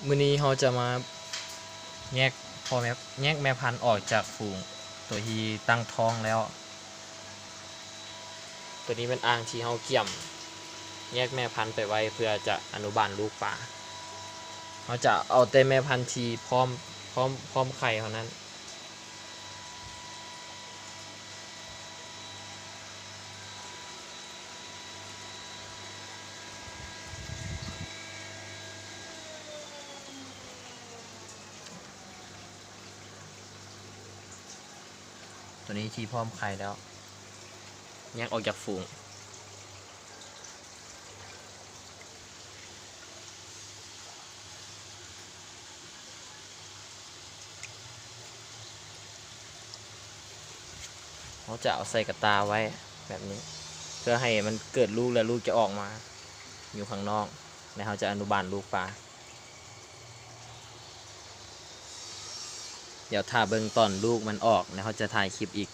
ມື້ນີ້ເຮົາຈະມາແຍກພໍ່ແມ່ ແຍກແມ່ພັນອອກຈາກຝູງໂຕທີ່ຕັ້ງທ້ອງແລ້ວ. ໂຕນີ້ແມ່ນອ່າງທີ່ເຮົາກຽມແຍກແມ່ພັນໄປໄວ້ ເພື່ອຈະອະນຸບານລູກປາ. ເຮົາຈະເອົາແຕ່ແມ່ພັນທີ່ພ້ອມ ພ້ອມ ພ້ອມໄຂ່ເທົ່ານັ້ນ. ໂຕນີ້ທີ່ພ້ອມໄຂ່ແລ້ວ ແຍກອອກຈາກຝູງ. ເຮົາຈະເອົາໃສ່ກະຕ່າໄວ້ແບບນີ້ ເພື່ອໃຫ້ມັນເກີດລູກ ແລ້ວລູກຈະອອກມາຢູ່ຂ້າງນອກ ແລ້ວເຮົາຈະອະນຸບານລູກປາ. ດຽວຖ້າເບິ່ງຕອນລູກມັນອອກ ແລ້ວເຮົາຈະຖ່າຍຄລິບອີກ.